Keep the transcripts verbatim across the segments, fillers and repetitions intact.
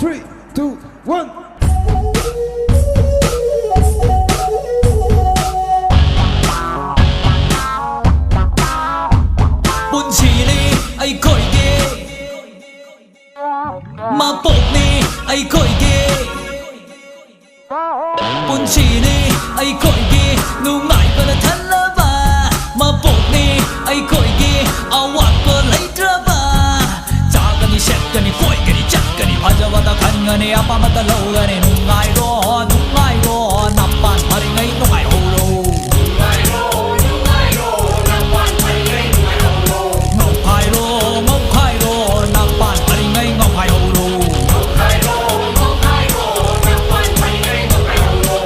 Three, two, one. ꯄꯨꯟꯁꯤꯅꯤ ꯑꯩꯈꯣꯏꯒꯤ, ꯃꯄꯣꯛꯅꯤ ꯑꯩꯈꯣꯏꯒꯤ, ꯄꯨꯟꯁꯤꯅꯤ ꯑꯩꯈꯣꯏꯒꯤ, ꯅꯨꯡꯉꯥꯏꯕꯅ ꯊꯜꯂꯕ ꯃꯄꯣꯛꯅꯤ ꯑꯩꯈꯣꯏꯒꯤ, ꯑꯋꯥꯠꯄ ꯂꯩꯇ꯭ꯔꯕ꯫ ꯆꯥꯒꯅꯤ, ꯁꯦꯠꯀꯅꯤ, ꯀꯣꯏꯒꯅꯤ, ꯆꯠꯀꯅꯤ, ꯐꯖꯕꯗ ꯈꯟꯒꯅꯤ, ꯑꯄꯥꯝꯕꯇ ꯂꯧꯒꯅꯤ꯫ ꯅꯨꯡꯉꯥꯏꯔꯣ, ꯅꯨꯡꯉꯥꯏꯔꯣ, ꯅꯄꯥꯟ ꯐꯔꯤꯉꯩ ꯅꯨꯡꯉꯥꯏꯍꯧꯔꯣ꯫ ꯉꯥꯎꯈꯥꯏꯔꯣ, ꯉꯥꯎꯈꯥꯏꯔꯣ, ꯅꯄꯥꯟ ꯐꯔꯤꯉꯩ ꯉꯥꯎꯈꯥꯏꯍꯧꯔꯣ꯫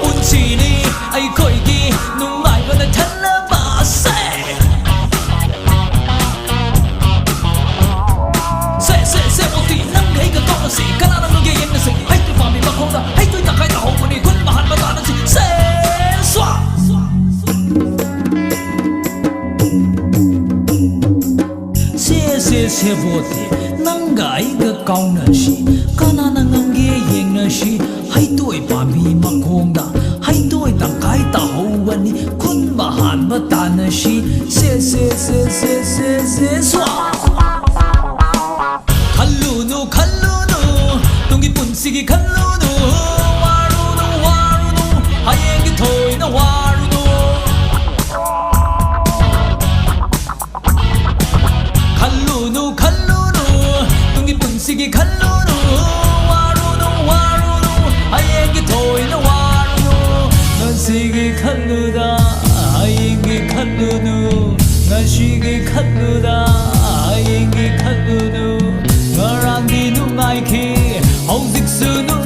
ꯄꯨꯟꯁꯤꯅꯤ ꯑꯩꯈꯣꯏꯒꯤ, ꯅꯨꯡꯉꯥꯏꯕꯅ ꯊꯜꯂꯕ꯫ ꯁꯦ! ꯁꯦ, ꯁꯦ, ꯁꯦ, ꯃꯣꯇꯤ, ꯅꯪꯒ ꯑꯩꯒ ꯀꯥꯎꯅꯁꯤ꯫ ꯀꯅꯥꯅ ꯉꯝꯒꯦ ꯌꯦꯡꯅꯁꯤ꯫ ꯍꯩꯇꯨ ꯄꯥꯝꯕꯤ ꯃꯈꯣꯡꯗ, ꯍꯩꯇꯨ ꯇꯪꯈꯥꯏ ꯇꯥꯍꯧꯕꯅꯤ꯫ ꯈꯨꯟ ꯃꯍꯥꯟꯕ ꯇꯥꯅꯁꯤ꯫ ꯁꯦ! ꯁ꯭ꯋꯥ! ꯁꯦ, ꯁꯦ, ꯁꯦ, ꯃꯣꯇꯤ, ꯅꯪꯒ ꯑꯩꯒ ꯀꯥꯎꯅꯁꯤ꯫ ꯀꯅꯥꯅ ꯉꯝꯒꯦ ꯌꯦꯡꯅꯁꯤ꯫ ꯍꯩꯇꯣꯏ ꯄꯥꯝꯕꯤ ꯃꯈꯣꯡꯗ ꯍꯩꯇꯣꯏ ꯇꯪꯈꯥꯏ ꯇꯥꯍꯧꯕꯅꯤ꯫ ꯈꯨꯟ ꯃꯍꯥꯟꯕ ꯇꯥꯅꯁꯤ꯫ ꯁꯦ, ꯁꯦ, ꯁꯦ, ꯁꯦ, ꯁꯦ, ꯁꯦ, ꯁ꯭ꯋꯥ! ꯈꯜꯂꯨꯅꯨ, ꯈꯜꯂꯨꯅꯨ, ꯇꯨꯡꯒꯤ ꯄꯨꯟꯁꯤꯒꯤ ꯈꯜꯂꯨꯅꯨ꯫ ꯋꯥꯔꯨꯅꯨ, ꯋꯥꯔꯨꯅꯨ, ꯍꯌꯦꯡꯒꯤ ꯊꯣꯏꯅ ꯋꯥꯔꯨꯅꯨ꯫ ꯈꯜꯂꯨꯅꯨ, ꯈꯜꯂꯨꯅꯨ, ꯇꯨꯡꯒꯤ ꯄꯨꯟꯁꯤꯒꯤ ꯈꯜꯂꯨꯅꯨ꯫ ꯋꯥꯔꯨꯅꯨ, ꯋꯥꯔꯨꯅꯨ, ꯍꯌꯦꯡꯒꯤ ꯊꯣꯏꯅ ꯋꯥꯔꯨꯅꯨ꯫ ꯉꯁꯤꯒꯤ ꯈꯜꯂꯨꯗ ꯍꯌꯦꯡꯒꯤ ꯈꯜꯂꯨꯅꯨ꯫ ꯉꯁꯤꯒꯤ ꯈꯜꯂꯨꯗ ꯍꯌꯦꯡꯒꯤ ꯈꯜꯂꯨꯅꯨ꯫ ꯉꯔꯥꯡꯗꯤ ꯅꯨꯡꯉꯥꯏꯈꯤ, ꯍꯧꯖꯤꯛꯁꯨ ꯅꯨꯡꯉꯥꯏ꯫